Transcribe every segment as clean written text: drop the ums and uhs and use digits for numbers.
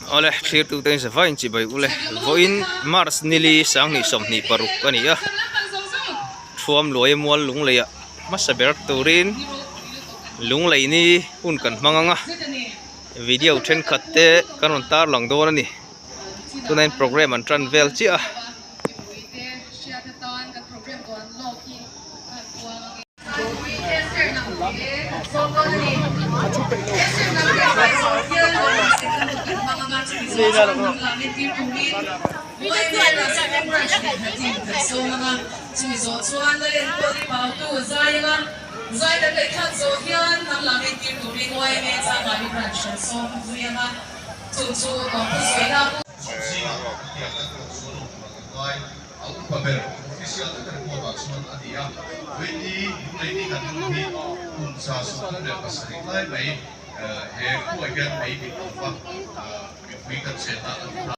Awle thlir tute in zavai in chibai ule vawiin March nili sanghnih 26 a ni a thuam luai mual lunglei ah hmasa ber turin lunglei ni hun kan hmang ang a video thenkhat te kan rawn tar lang dawn a ni tunah hian program an tan vel chiah a. A upa ber official taka report ah chuan a ni a, Vawini Lunglei kan hmang hi kum 37 lai mai he khuaah hian mei min awm va, mipui kan chenna a ni ta.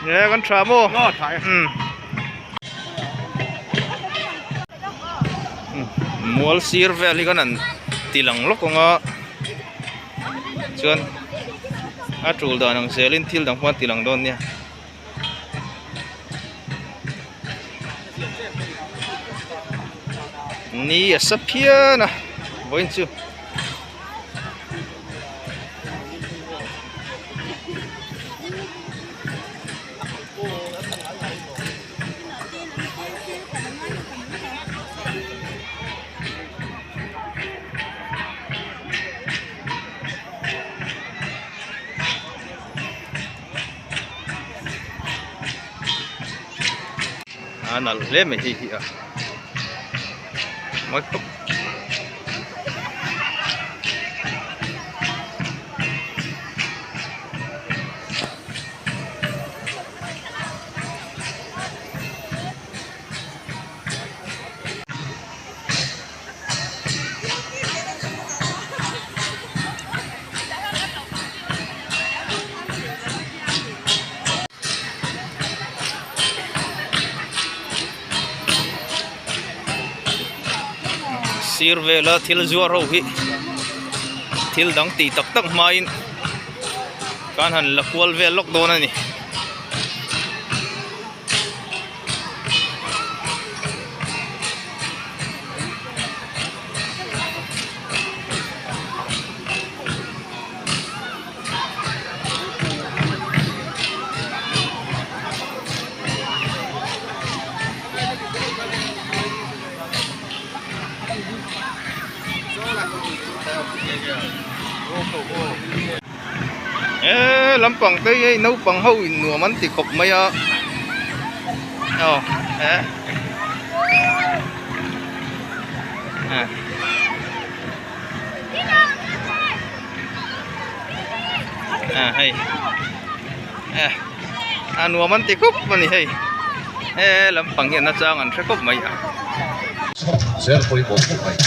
Nè con trà mô. Mual sir vel hi kan han ti lang lawk ang a chuan a tul dan ang zelin thil dang pawh an ti lang dawn nia. Ni a sa phian a vawiin chu. A nalh hle mai hei hi a mawi khawp. Sir vela thil zuar ho hi thil dang tih tak tak hmain kan han la kual vel lawk dawn a ni. Eee lampang te hi hei naupang ho in nuam an ti khawp mai a aw eh ah hei eh a nuam an ti khawp a ni hei he lampang hian a chang an hre khawp mai a. Zel pawimawh khawp mai.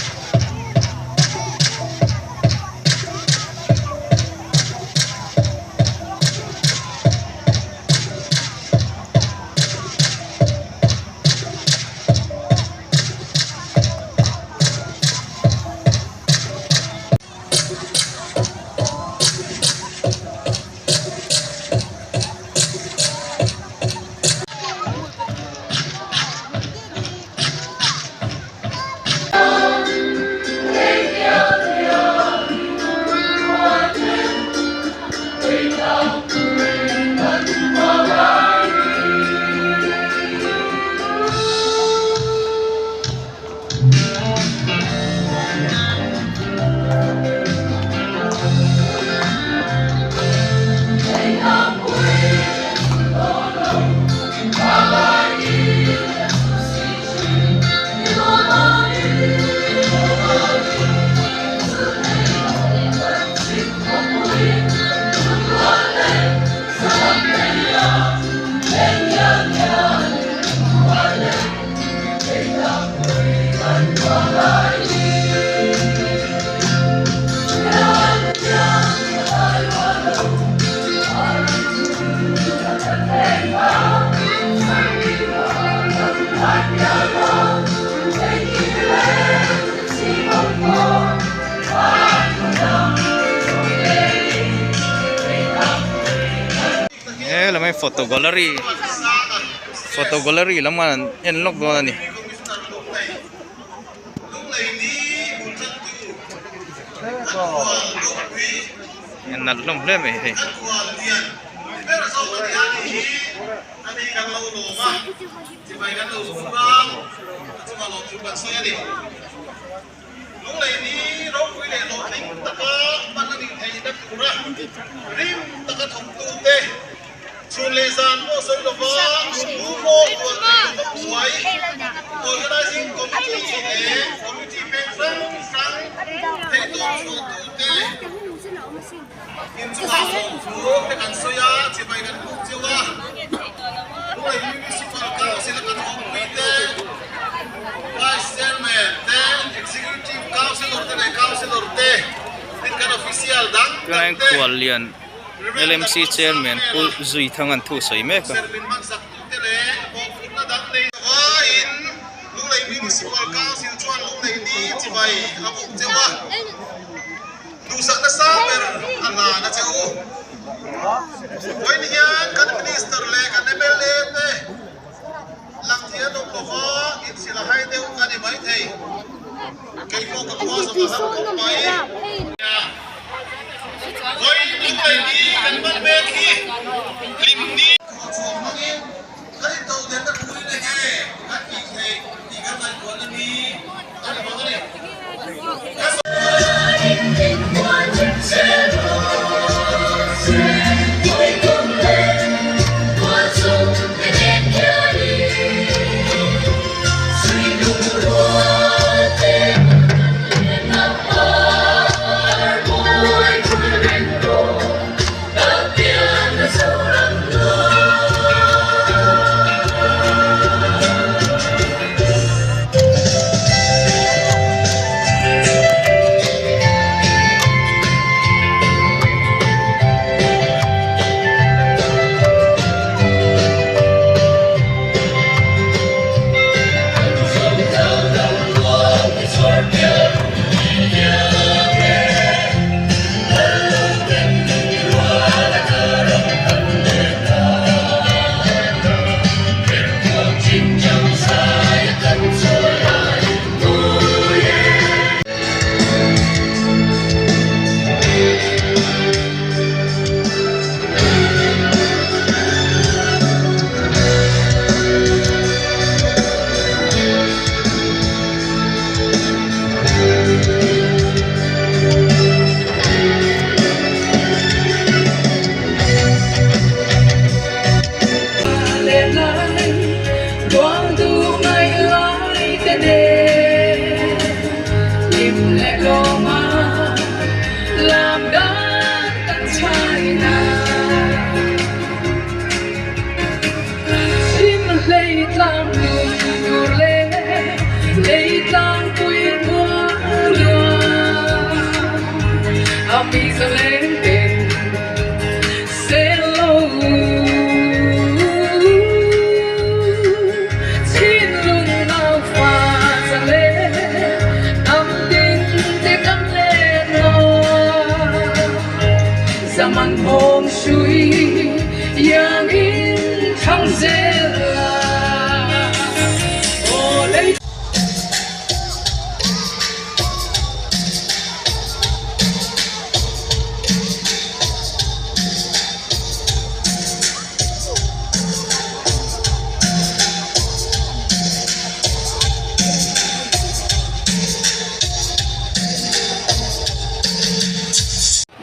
mai photo gallery photo gallery lam an en lawk dawn a ni. A nalh hlawm hle mai hei. Lunglei ropui leh hlawhtling taka hman a nih theihna tura rim taka thawktute chhun leh zan pawh sawi lova lu pawh tuar thei lova buai Organising Committee leh Committee peng hrang hrang theihtawp chhuahtute inchungah lawmthu te kan sawi a, chibai kan buk cheu a. Lunglei Municipal Council a kan awmpuite Vice Chairman te, Executive Councillor te leh Councillor te, tin kan official dang Tunah dang te, Khuallian Rev. LMC Chairman Pu Zuithang an thu sawi mek a. Officer min hmansak tute leh mawhphurhna dang nei lovaiin Lunglei Municipal Council chuan Lunglei ni chibai a buk cheu a. Duhsakna sang ber a hlan a che u. Vawiin hian kan Minister leh kan mla te lang thei an awm lova inchhil a hai deuh a ni maithei. Kei pawh ka khua zawng a har khawp mai. Vawiin lunglei ni kan hman mek hi hlim ni. Khawchhuak hmangin kan intodelhna turin enge kan tih theih tih kan ngaihtuahna ni a ni bawk a ni.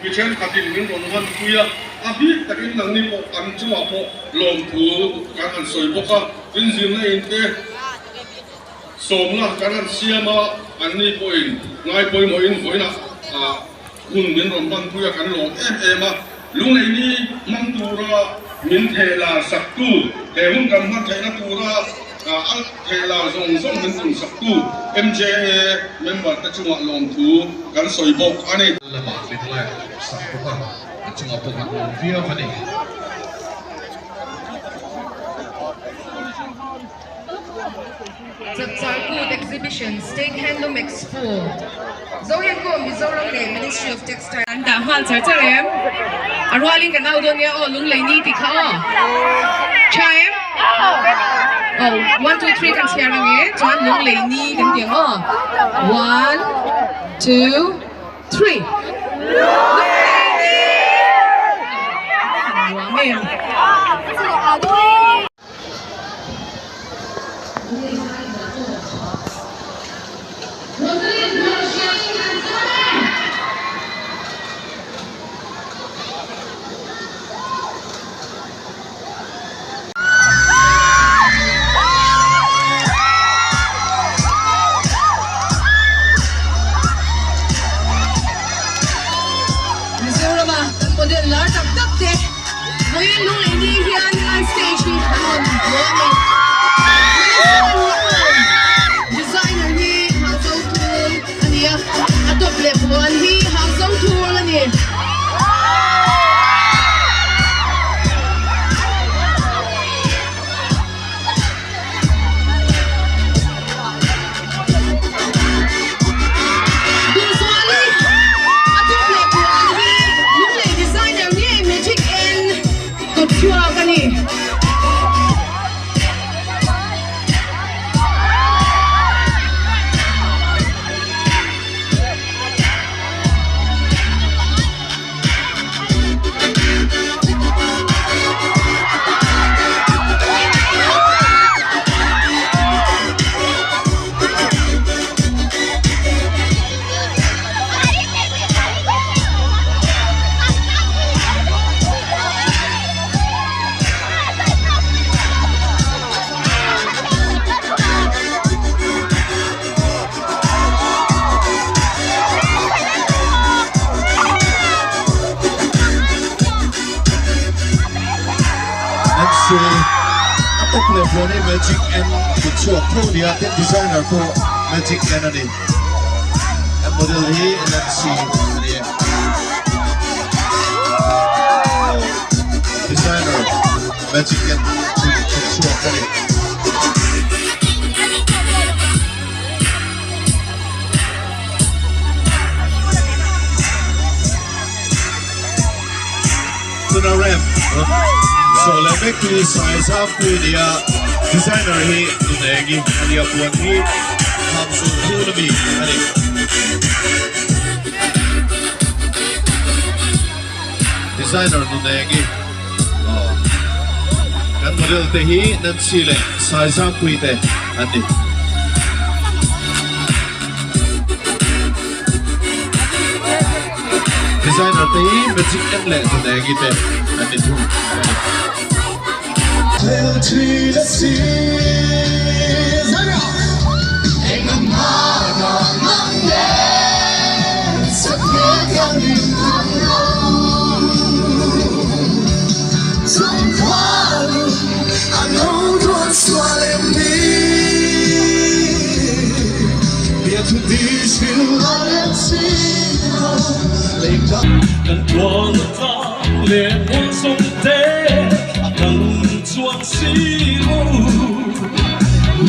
Mi thenkhatin min rawn hmanpui a, a bik takin nangni pawh kan chungah pawh lawmthu kan han sawi bawk a, tin zirna in te sawmna kan han siam a, anni pawhin ngai pawimawhin vawiinah hun min rawn hmanpui a kan lawm em em a, Lungleini hmang tura min thehlar saktu, he hun kan hman theihna tura a thehlar zawng zawng min tum saktu MJA member te chungah lawmthu kan sawi bawk a ni. Lamah min like sak bawk a, a chungah pawh kan lawm viau a ni. Chapchar Kut Exhibition, State Handloom Expo, Zohenko Mizoram leh Ministry of Textile. An dah nghal char char em? A rualin kan au dawn nia aw, lunglei ni tih kha aw. Tha em? Aw, one two three kan chhiar ang e, chuan lunglei ni kan ti ang aw. One, two, three. Lunglei ni! Nuam em? Mizorama kan model lar tak tak te vawiin lunglei ni hian an stage hi an rawn luah a ni. Designer hi Hangzhou Thul a ni a, a top leh puan hi Hangzhou Thul a ni. Duhzuali a top leh puan hi Lunglei designer nge Magic N kawtchhuak a ni. MC a top leh huan hi Magic N kut chhuak tho nia tin designer pawh Magic N a ni. An model hi Nancy a ni e. Designer Magic N kut chhuak a ni. Tuna ramp rawn zawh leh mek tu sai zam pui a ni a, designer hi nunengi a ni a, puan hi Hamzul thun ami a ni. Designer nunengi aw kan model te hi Nancy leh sai zam pui te an ni. Designer te hi Magic en leh Nunengi te an ni thung a ni. Kan tual tlang leh hmun sawm te a kal chuang si lo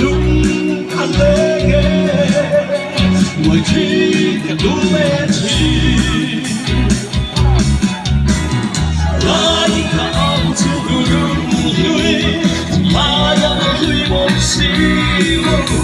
lung a leng e nguai thi ka duh ve thin lai ka au chu lung hlui lai a hlui bawk si lo.